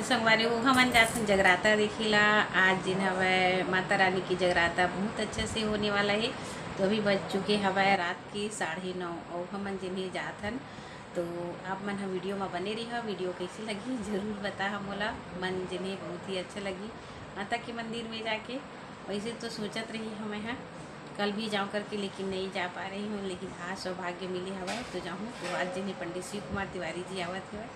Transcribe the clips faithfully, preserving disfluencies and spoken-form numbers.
संगवारी हो, हमन जाथन जगराता देखे ला। आज जेन हवय माता रानी की जगराता बहुत अच्छा से होने वाला है। तो अभी बज चुके हवय रात के साढ़े नौ, और हमन जेन हे जाथन। तो आप मन ह वीडियो में बने रहिहा। वीडियो कैसे लगी जरूर बताहा मोला। मन जेन हे बहुत ही अच्छा लगी माता के मंदिर में जाके। वैसे तो सोचत रही हूँ मैं ह कल भी जाऊँ करके, लेकिन नहीं जा पा रही हूँ। लेकिन आज सौभाग्य मिले हवय तो जाऊँ। तो आज जेन हे पंडित शिव कुमार तिवारी जी आवत हवय,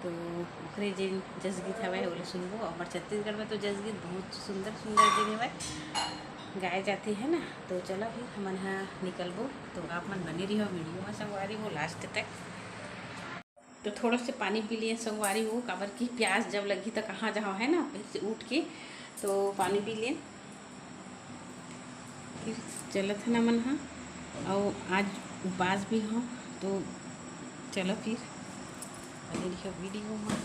तो ओकरे जेन जसगीत हवय ओला सुनबो। हमर छत्तीसगढ़ में तो जसगीत बहुत सुंदर सुंदर जेन हवय गाए जाथे है ना। तो चलो फिर हमन ह निकलबो। तो आप मन बने रहिहो वीडियो में संगवारी हो लास्ट तक। तो थोड़ा से पानी पी लिए संगवारी हो, काबर कि प्यास जब लगी तो कहाँ जाओ है ना, फिर से उठ के तो पानी पी लिए। फिर चलत है ना मन हा, और आज उपास भी हो। तो चलो फिर बने रहिहो वीडियो में।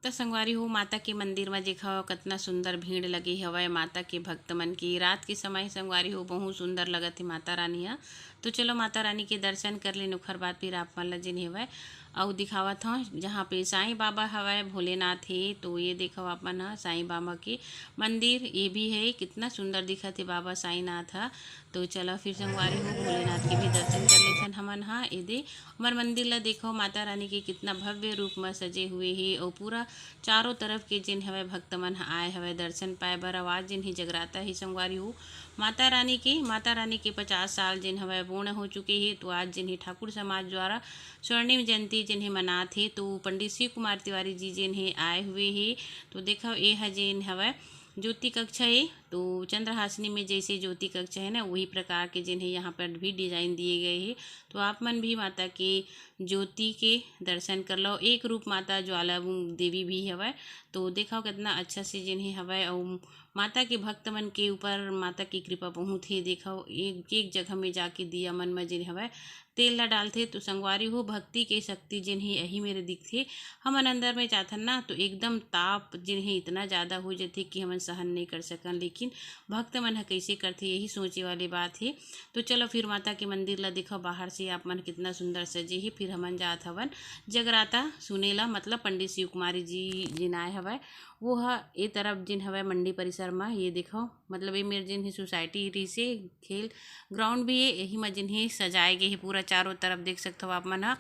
त संगवारी हो, माता के मंदिर म देखव, कतना सुंदर भीड़ लगे हवय माता के भक्त मन के। रात के समय संगवारी हो, बहुत सुंदर लगत हे माता रानी ह। तो चलो, माता रानी के दर्शन कर लेन, ओखर बाद फिर आप मन ल जेन हेवय अउ दिखावत हव, जहाँ पे साईं बाबा हवय, भोलेनाथ हे। तो ये देखव आप मन ह, साईं बाबा के मंदिर ये भी है, कितना सुंदर दिखत हे बाबा साईंनाथ ह। तो चलो फिर संगवारी हो, भोलेनाथ के भी दर्शन कर लेथन हमन ह। ये दे हमर मंदिर ला देखव, माता रानी के कितना भव्य रूप म सजे हुए हे, अउ पूरा चारों तरफ के जेन हवय भक्त मन ह आए हवय दर्शन पाए बर। अउ आज जेन हे जगराता हे संगवारी हो माता रानी के, माता रानी के पचास साल जेन हवय पूर्ण हो चुके हे। तो आज जेन हे ठाकुर समाज द्वारा स्वर्णिम जयंती जेन हे मनात हे, तो पंडित शिव कुमार तिवारी जी जेन हे आए हुए हे। तो देखव, ए ह जेन हवय ज्योति कक्ष हे, तो चंद्रहासिनी में जैसे ज्योति कक्ष है ना, वही प्रकार के जेन हे यहाँ पर भी डिजाइन दिए गए हे। तो आप मन भी माता के ज्योति के दर्शन कर लो। एक रूप माता ज्वाला देवी भी हवय। तो देखव, कितना अच्छा से जेन हे हवय, अउ माता के भक्त मन के ऊपर माता की कृपा बहुत ही। देखव, एक एक जगह में जाके दिया मन म जेन हवय तेल ला डालथे। तो संगवारी हो, भक्ति के शक्ति जेन हे यही मेरे दिखथे। हमन अंदर में जाथन ना, तो एकदम ताप जेन हे इतना ज़्यादा हो जथे कि हमन सहन नहीं कर सकन। लेकिन भक्त मन ह कइसे करथे, यही सोचे वाली बात हे। तो चलो फिर माता के मंदिर ला देखव, बाहर से आप मन कितना सुंदर सजे हे। फिर हमन जात हवन जगराता सुने ला, मतलब पंडित शिव कुमारी जी जिन आए हवय, वो ह ए तरफ जिन हवय मंडी परिसर म। ये देखव, मतलब ये मेर जिन हे सोसाइटी रहिसे, खेल ग्राउंड भी हे, यही म जिन हे सजाए गे हे पूरा चारों तरफ, देख सकथव आप मन ह।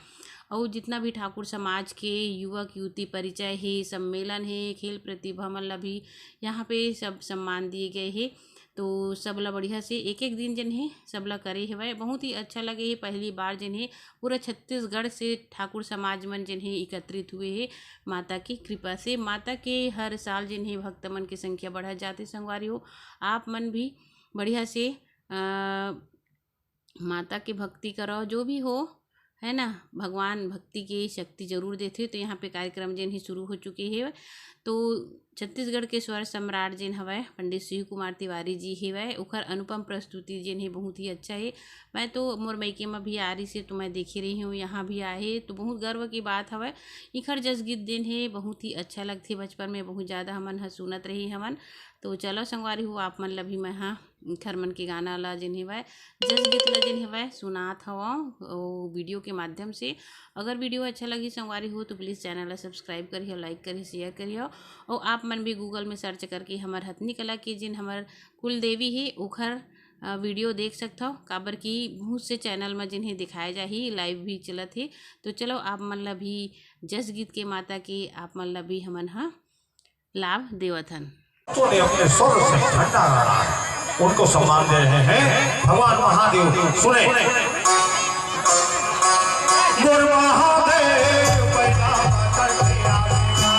अउ जितना भी ठाकुर समाज के युवक युवती परिचय हे, सम्मेलन हे, खेल प्रतिभा मन ला भी यहाँ पे सब सम्मान दिए गए हे। तो सब ला बढ़िया से एक एक दिन जेन हे सब ला करे हेवय। बहुत ही अच्छा लगे हे, पहली बार जेन हे पूरा छत्तीसगढ़ से ठाकुर समाज मन जेन हे एकत्रित हुए हे माता की कृपा से। माता के हर साल जेन हे भक्त मन के संख्या बढ़त जाथे संगवारी हो। आप मन भी बढ़िया से अ, माता के भक्ति करव, जो भी हो, है ना, भगवान भक्ति के शक्ति जरूर देथे। तो यहाँ पे कार्यक्रम जेन हे शुरू हो चुके हे। तो छत्तीसगढ़ के स्वर सम्राट जेन हवय पंडित शिव कुमार तिवारी जी हेवय, ओखर अनुपम प्रस्तुति जेन हे बहुत ही अच्छा हे। मैं तो मोर मइके म भी आ रही से, तो मैं देखे रही हूँ, यहाँ भी आए हे, तो बहुत गर्व की बात हवय। इखर जस गीत जेन हे बहुत ही अच्छा लगथे, बचपन में बहुत ज़्यादा हमन ह सुनत रही हवन। तो चलो संगवारी हो, आप मन ल भी मैं हा इखर मन के गाना ला जेन हेवय, जस गीत ला जेन हेवय सुनात हवं ओ वीडियो के माध्यम से। अगर वीडियो अच्छा लगी संगवारी हो तो प्लीज चैनल ला सब्सक्राइब करियो, लाइक करियो, शेयर करियो। और आप मन भी गूगल में सर्च करके हमर हथनी कला के जेन हमर कुल देवी हे ओखर अ, वीडियो देख सकथव, काबर कि बहुत से चैनल म जेन हे दिखाए जाही, लाइव भी चलत हे। तो चलो आप मन ला भी जस गीत के माता के आप मन ला भी हमन ह लाभ देवत हन। ने अपने स्वर से ठंडा रहा है, उनको सम्मान दे रहे हैं भगवान महादेव। सुने। गुरु महादेव पैदा करके आवेगा,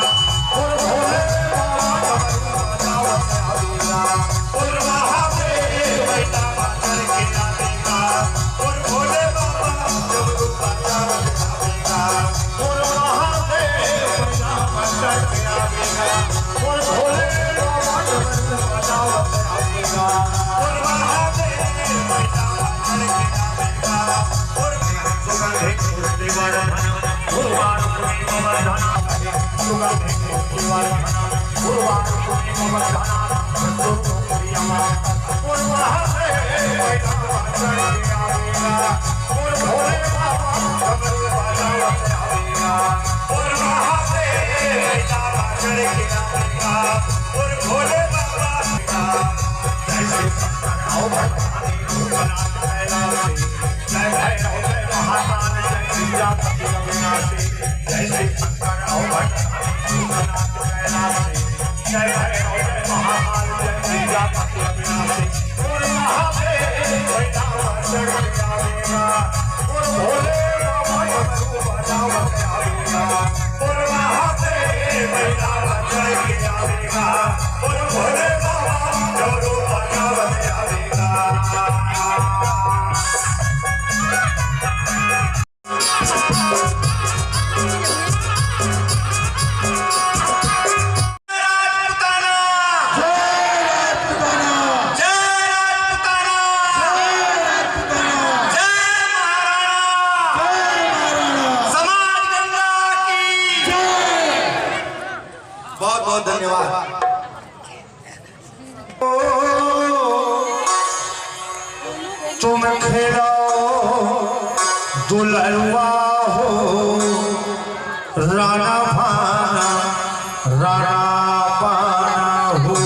गुरु भोले बाबा डमरू बजावत आवेगा, गुरु महादेव पैदा करके आवेगा, गुरु भोले बाबा डमरू बजावत आवेगा। बहुत बहुत धन्यवाद। तुम खेलो दुलरुआ हो, राना भाना, राना पाना हो।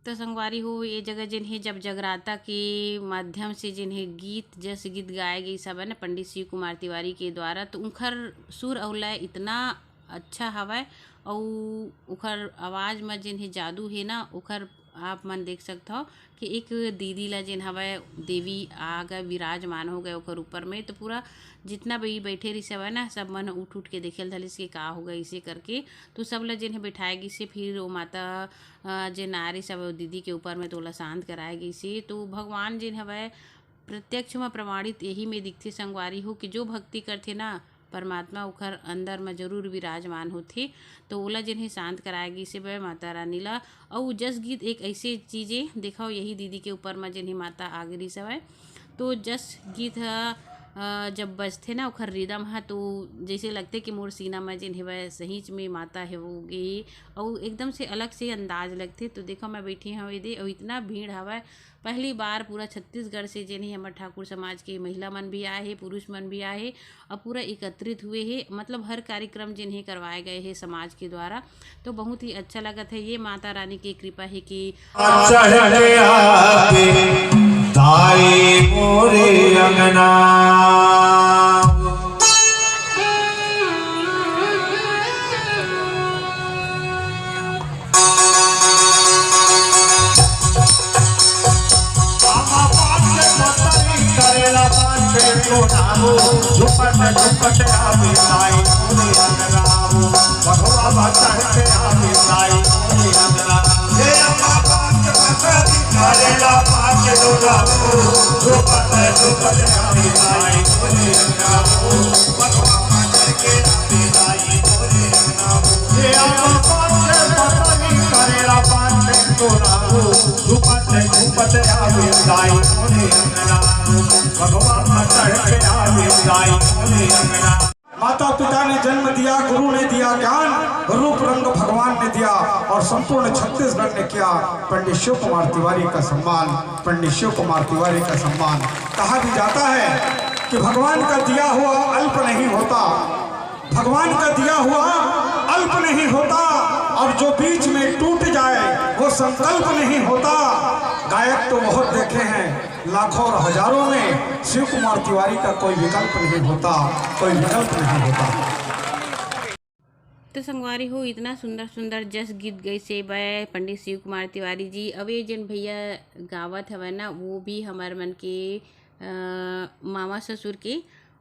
तो संगवारी हो, ये जगह जेन हे जब जगराता के माध्यम से जेन हे गीत, जस गीत गाए गइस हवय ना पंडित शिव कुमार तिवारी के द्वारा, तो उनकर सुर अउ लय इतना अच्छा हवय, अउ ओखर आवाज़ म जेन हे जादू हे ना, ओखर आप मन देख सकथव कि एक दीदी ला जेन हवय देवी आ गए, विराजमान हो गए ओखर ऊपर में, तो पूरा जितना भी बैठे रहिस हवय ना, सब मन उठ उठ के देखे ल धलिस कि का हो गए इसे करके। तो सब ला जेन हे बैठाए गिस हे, फिर वो माता अ, जेन आ रहिस हवय वो दीदी के ऊपर में, तो ओला शांत कराए गिस हे। तो भगवान जेन हवय प्रत्यक्ष म प्रमाणित यही में दिखथे संगवारी हो कि जो भक्ति करथे ना, परमात्मा ओखर अंदर म जरूर विराजमान होथे। तो ओला जेन हे शांत कराए गिस हे बे माता रानी ला। अउ जस गीत एक ऐसे चीज ए, देखव यही दीदी के ऊपर म जेन हे माता आ गिस हवय। तो जस गीत ह अ, जब बजथे ना ओखर रिदम ह, तो जैसे लगथे कि मोर सीना म जेन हेवय सहीच में माता हे वो गे, अउ एकदम से अलग से अंदाज लगथे। तो देखो, मैं बैठी हवं एदे, अउ इतना भीड़ हवय। पहली बार पूरा छत्तीसगढ़ से जेन हे हमर ठाकुर समाज के महिला मन भी आए हे, पुरुष मन भी आए हे, अउ पूरा एकत्रित हुए हे। मतलब हर कार्यक्रम जेन हे करवाए गए हे समाज के द्वारा, तो बहुत ही अच्छा लगत हे। ये माता रानी के कृपा हे कि चढ़ के आवे ताई मोरे अंगना। आमा पाँच पतरी करेला पाँच को नामो, झुपट झुपट आवे ताई मोरे अंगना। भगवा बा चढ़ के आवे ताई मोरे अंगना। हे अम्मा पाँच पतरी करेला पाँच को नामो, झुपट झुपट आवे ताई मोरे अंगना। भगवा बा चढ़ के आवे ताई मोरे अंगना। हे अम्मा पाँच पतरी करेला पाँच को नामो, झुपट झुपट आवे ताई मोरे अंगना। भगवा बा चढ़ के आवे ताई मोरे अंगना। माता पिता ने जन्म दिया, गुरु ने दिया ज्ञान, रूप रंग भगवान ने दिया और संपूर्ण छत्तीसगढ़ ने किया पंडित शिव कुमार तिवारी का सम्मान, पंडित शिव कुमार तिवारी का सम्मान। कहा भी जाता है कि भगवान का दिया हुआ अल्प नहीं होता, भगवान का दिया हुआ अल्प नहीं होता, और जो बीच में टूट जाए वो संकल्प नहीं होता। गायक तो बहुत देखे हैं, लाखों और हजारों में शिव कुमार तिवारी का कोई विकल्प नहीं होता, कोई विकल्प नहीं होता। तो संगवारी हो, इतना सुंदर सुंदर जस गीत गइसे बय पंडित शिव कुमार तिवारी जी। अब ये जेन भैया गावत हवय ना, वो भी हमर मन के, अ, मामा ससुर के,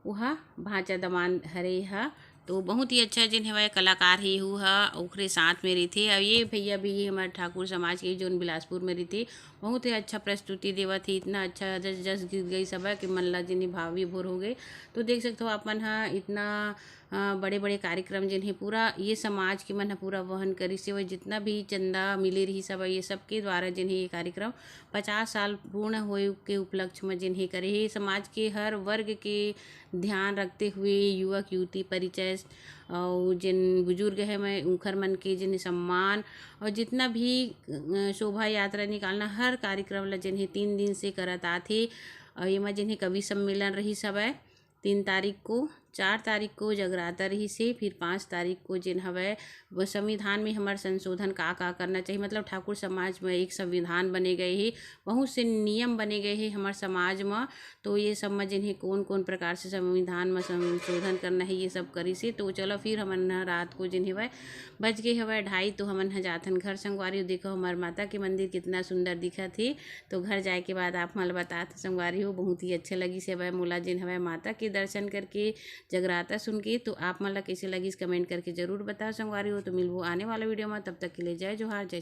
ओहा भांचा दमांद हरे हा। तो बहुत ही अच्छा जेन हवय कलाकार हे, हु हा ओखरे साथ में रहिथे। अब ये भैया भी हमर ठाकुर समाज के, जोन बिलासपुर में रहिथे, बहुत ही अच्छा प्रस्तुति देवत हे। इतना अच्छा जस जस गीत गइस हवय कि मन ला जेन हे भाव विभोर हो गए। तो देख सकते हो आप मन हा, इतना अ, बड़े-बड़े कार्यक्रम जेन हे, पूरा ये समाज के मन ह पूरा वहन करिस हे। वही जितना भी चंदा मिले रहिस हवय, ये सबके द्वारा जेन हे ये कार्यक्रम पचास साल पूर्ण होए के उपलक्ष्य म जेन हे करे हे। समाज के हर वर्ग के ध्यान रखते हुए युवक युवती परिचय अउ जेन बुजुर्ग हे मैं उंखर मन के जेन सम्मान अउ जितना भी, अ, शोभा यात्रा निकालना, हर कार्यक्रम ल जेन हे तीन दिन से करत आथे। अउ एमा जेन हे कवि सम्मेलन रहिस हवय, तीन तारीख को, चार तारीख को जगराता रहिस हे, फिर पाँच तारीख को जेन हवय वो संविधान में हमर संशोधन का का करना चाहिए, मतलब ठाकुर समाज में एक संविधान बने गए हे, बहुत से नियम बने गए हे हमर समाज में। तो ये सब में जेन हे कौन कौन प्रकार से संविधान में संशोधन करना है, ये सब करिस हे। तो चलो फिर हमन ह रात को जेन हवय बज गए हवय ढाई, तो हमन ह जाथन घर संगवारी। देखो हमर माता के मंदिर कितना सुंदर दिखत हे। तो घर जाए के बाद आप मन ल बतात संगवारी हो, बहुत ही अच्छा लगिस हवय मोला जेन हवय माता के दर्शन करके, जगराता सुन के। तो आप मन ला कइसे लगिस, कमेंट करके जरूर बताओ संगवारी हो। तो मिलबो आने वाला वीडियो में, तब तक के लिए जय जोहार, जय